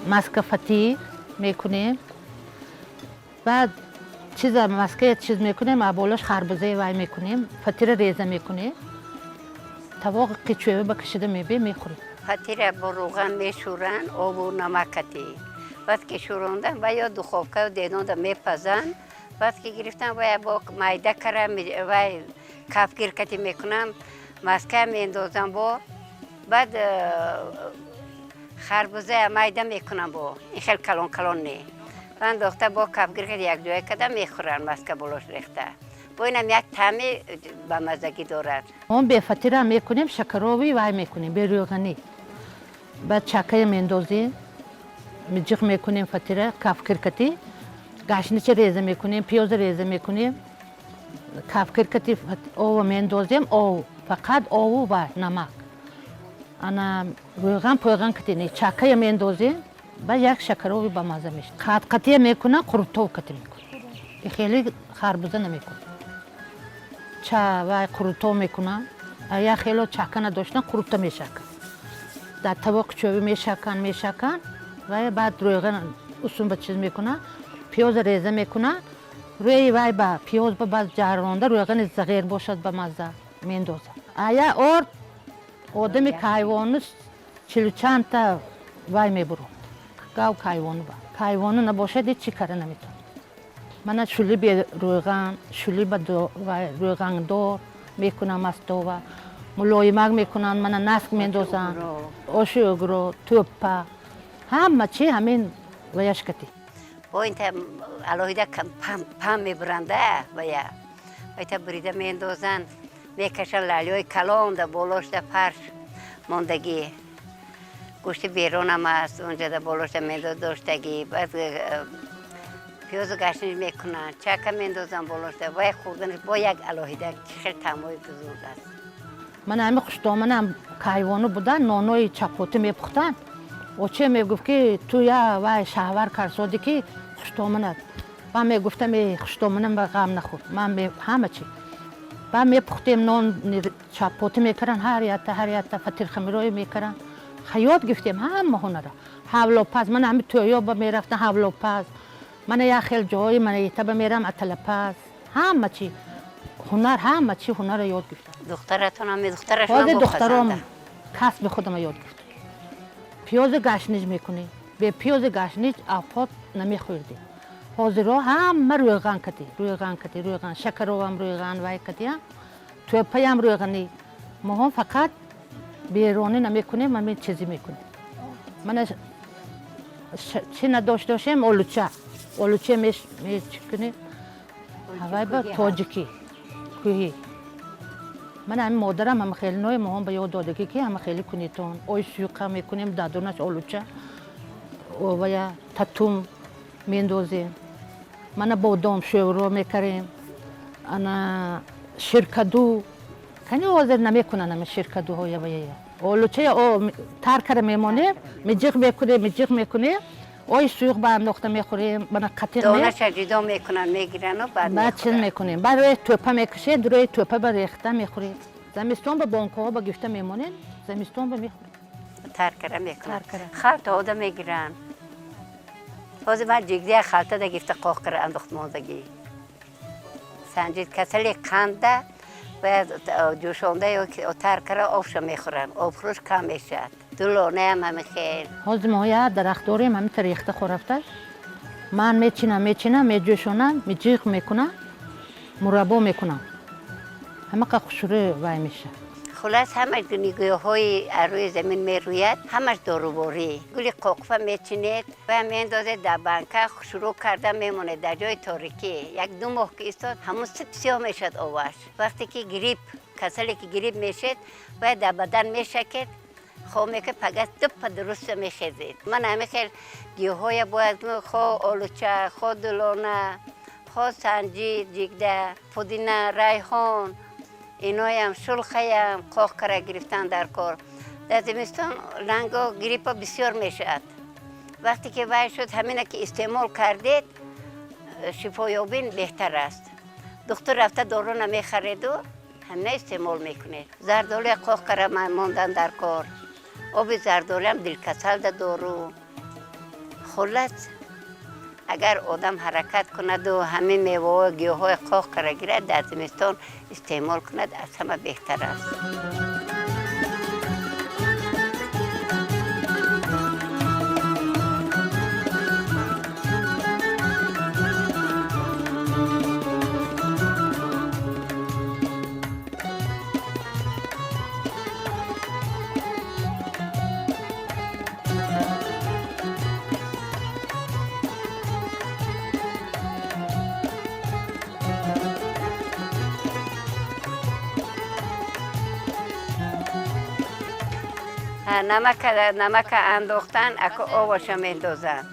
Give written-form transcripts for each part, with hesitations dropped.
Маска фатир мекунем, баъд чиза маска чиз мекунем, а болош харбузаи вай мекунем, фатира реза мекунем, тавоқи қичӯва ба кашида мебием, мехӯрем. Фатира бо рӯған мешӯранд, обу намакати. Баъд ки шӯрондан, ва ё духовкаю дедонда мепазанд. Баъд ки гирифтан, вая бо майда кара, вай кафгиркати мекунам, маска меандозам, бо баъд харбузая майда мекунам, бо ин хел калон калон не, андохта, бо кафгиркати якҷоя карда мехӯранд, маска болош рехта. Бо инам як таъми бамаззагӣ дорад. Он бефатира мекунем, шакарови вай мекунем, берӯғанӣ. Баъд чакая мендозем, миҷиқ мекунем фатира, кафкиркати гашнича реза мекунем, пиёза реза мекунем, кафкиркати ова мендозем, ов, фақат ову ва намак, ана рӯған пойған кати не, чакая мендозем, баъд як шакарови бамазза мешавад. Қатқатия мекунам, қурутов кати мекунам, хеле харбуза намекунам, ча вай қурутов мекунам. Як хело чака надоштан, қурута мешакан, дар тавоқи чӯби мешакан, мешакан ва баъд рӯған усун ба чиз мекунан, пиёза реза мекунан, рӯи вай ба пиёз ба баъд ҷаронда, рӯғани зағир бошад, ба мазза мендозад. А я орд одами кайвону чилу чандта вай мебурад, гав кайвону ба кайвону набошад, ҳеҷ чӣ кара наметавонад. Мана шули берӯған, шули ба рӯғандор мекунам, астова мулоимак мекунанд, мана наск мендозанд, оши угро, тӯппа, ҳама чи ҳамин ваяшкати. Бо инта алоҳида пам мебуранда, вая вайта бурида меандозанд, мекашанд, лалиҳои калон да болошда фарш мондагӣ, гӯшти беронам аст, онҷода болошда мендоз доштагӣ. Баъд пиёзу гашниш мекунанд, чака мендозанд болошда, вай хӯрданаш бо як алоҳида хел таъмҳои бузург аст. Ман ҳами хуштоманам кайвону будан, нонои чапотӣ мепухтанд. Оче мегуфт, ки ту я вай шаҳвар карсодӣ, ки хуштоманат. Ман мегуфтам: «Э, хуштоманам ба ғам нахӯр, ман ҳама чи». Баъд мепухтем, нон чапотӣ мекардан, ҳар якта, ҳар якта фатирхамирое мекардан. Хаёт гирифтем ҳама ҳунара. Ҳавлопаз, ман ҳами тӯёба мерафтам, ҳавлопаз, мана як хел ҷои мана итаба мерам, аталапаз, ҳама чи ҳунар, ҳама чи ҳунарро ёд гирифтам. Духтаратонам, духтарашон? Ҳозир духтаром касби худама ёд гирифтам. Пиёзи гашниж мекунем, бе пиёзи гашниж авқот намехӯрдем. Ҳозиро ҳама рӯйған кати, рӯйған кати, рӯйған, шакаровам рӯйған, вай катиам, тӯпаям рӯйғанӣ. Моҳон фақат беронӣ намекунем, ҳамин чизе мекунем. Мана чӣ надошта бошем, олуча, олуча мечикунем, ҳавай ба тоҷикӣ кӯҳӣ. Ман ҳамин модарам ҳама хеле ной моҳон ба ёд додагӣ, ки ҳама хеле кунитон. Ой сӯйқа мекунем, дадонаш олуча вая татум мендозем, мана бодом шӯро мекарем, ана ширкаду кани ҳозир намекунанд ами ширкадуҳоя ваяя. Олучая тар кара мемонем, миҷиқ мекунем, миҷиқ мекунем, ой сӯйқ ба андохта мехӯрем, мана қатиқ. Донаша ҷудо мекунанд, мегирану баъд баъд чиз мекунем, баъд рӯи тӯпа мекушем, рӯи тӯпа ба рехта мехӯрем. Замистон ба бонкаҳо ба гирифта мемонем, замистон ба мехӯрем. Тар кара мекунанд. Тар кара. Халтаода мегиранд. Ҳозир ман ҷигдия халтада гирифта, қоқ кара андохт мондагӣ. Санҷид, касали қанда бояд ҷӯшонда ё тар кара обша мехӯранд, обхӯрш кам мешавад. Дулонаям ҳами хел. Ҳозир мо як дарахт дорем, ҳамита рехта хорафта. Ман мечинам, мечинам, меҷӯшонам, миҷиқ мекунам, мураббо мекунам, ҳамақа хушрӯ вай мешавад. Хулас, ҳамаш гиёҳҳои аз рӯи замин мерӯяд, ҳамаш доруворӣ. Гули қоқфа мечинед ва меандозед дар банка, шурӯъ карда мемонед дар ҷои торикӣ. Як ду моҳ ки истод, ҳамун сип сиёҳ мешавад оваш. Вақте ки грипп, касале ки грипп мешед, бояд дар бадан мешакед, хоб мекунед, пага дуппа дуруста мехезед. Ман ҳамин хел гиёҳҳоя бояд, хо олуча, хо дулона, хо санҷид, ҷигда, пудина, райҳон, иноям, шулхаям қоқ кара гирифтан дар кор. Дар зимистон ланго гриппа бисёр мешавад. Вақте ки вай шуд, ҳамина ки истеъмол кардед, шифоёбин беҳтар аст. Духтур рафта дору намехареду, ҳамина истеъмол мекунед. Зардолуя қоқ кара мондан дар кор. Оби зардолуям дилкасалда дору. Хуллас, агар одам ҳаракат кунаду ҳамин меваҳо, гиёҳҳои қоқ кара гирад, дар зимистон истеъмол кунад, аз ҳама беҳтар аст. Намака андохтан, ако овоша мендозанд.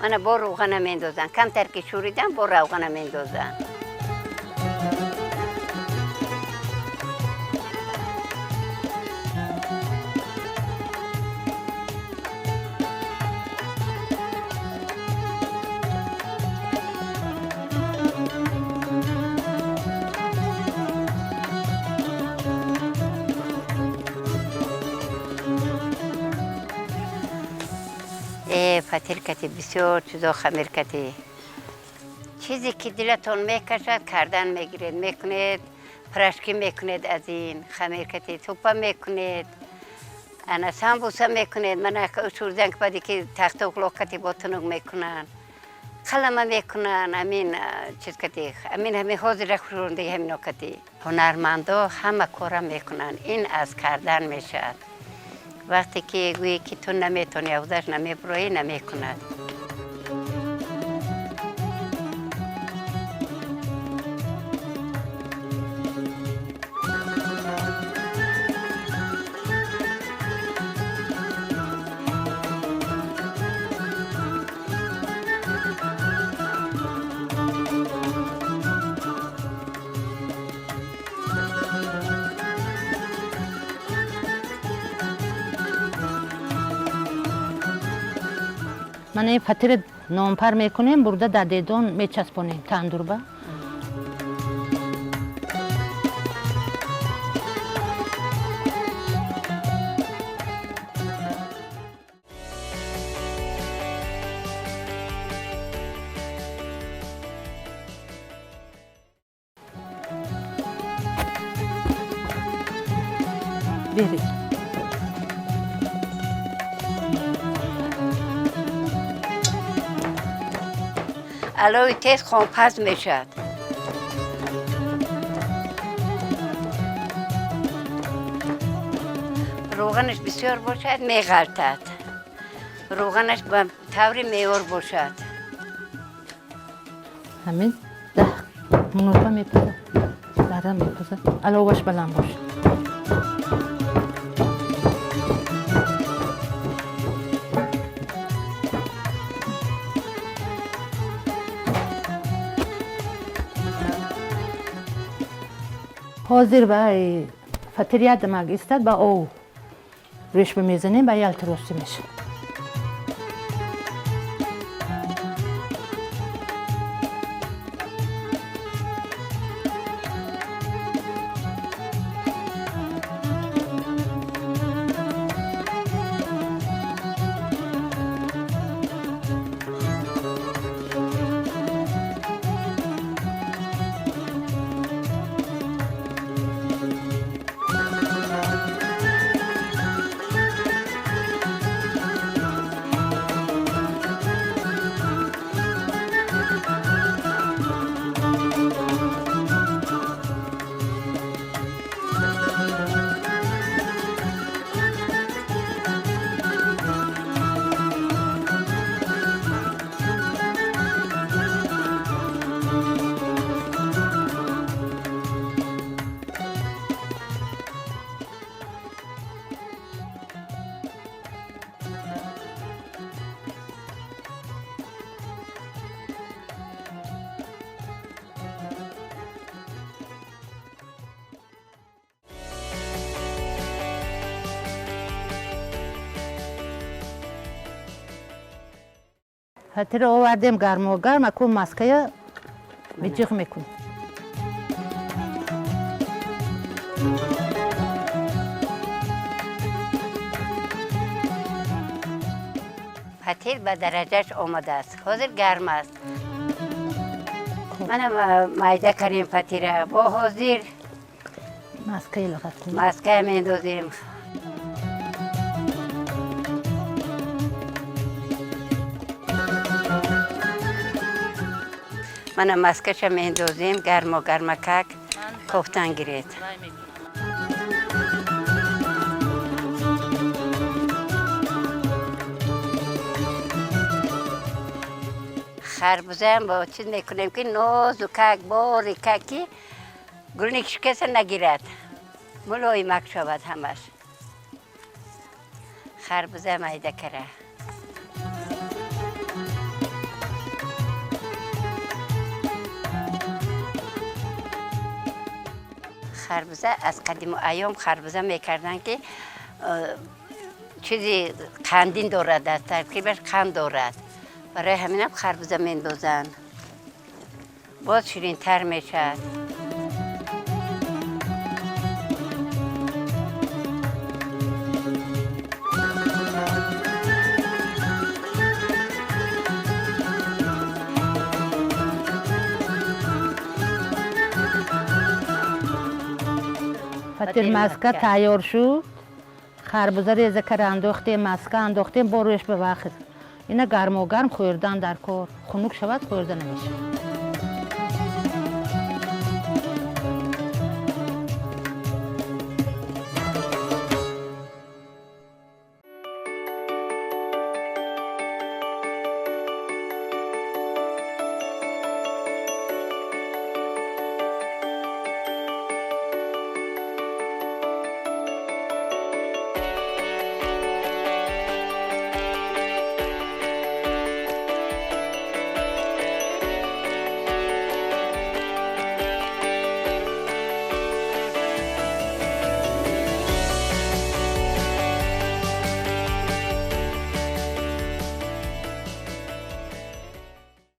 Мана бо равғана мендозанд. Камтар ки шӯридан, бо равғана мендозанд. Фатир кати бисёр чизо хамир кати. Чизе ки дилатон мекашад, кардан мегиред, мекунед, пирожки мекунед, аз ин хамир кати тупа мекунед, ана самбуса мекунед, мана шӯрдан ки баъде ки тахта уқлоқ кати бо тунук мекунанд, қалама мекунанд, амин чиз кати, амин ҳамин ҳозира хӯрондаги ҳамино кати. Ҳунармандо ҳама кора мекунанд, ин аз кардан мешавад. Вақте ки гӯе ки ту наметавонӣ, авзаш намебуроӣ, намекунад. Мана ин фатира нонпар мекунем, бурда дар дедон мечаспонем тандурба. Беред. Алови тез хомпаз мешавад. Равғанаш бисёр бошад, меғалтад. Равғанаш ба таври меъёр бошад. Ҳамин 10 минута мепазад, дара мепазад, аловаш баланд бошад. Ҳозир ба фатир як дамак истад, ба ов рӯш бимезанем, ба ялтиросӣ мешавад. Фатира овардем гармо гарм, аку маская миҷиқ мекунем. Фатир ба дараҷааш омадааст, ҳозир гарм аст. Мана майда кардем фатира, бо ҳозир маскаи лағат кунем. Маская мендозем. Мана маскаша мендозем, гармо гармакак кофтан гиред. Харбузаам бо чиз мекунем, ки нозукак, борикак, ки гулни кишкаса нагирад, мулоимак шавад ҳамаш. Харбуза майда кара. Харбуза аз қадиму айём харбуза мекарданд, ки чизи қандин дорад, дар таркибаш қанд дорад, барои ҳаминам харбуза мендозанд, боз ширинтар мешавад. Фатир маска тайёр шуд. Харбуза реза кара андохтем, маска андохтем, бо рӯяш ба вақт. Ина гармо гарм хӯрдан дар кор. Хунук шавад, хӯрда намешавад.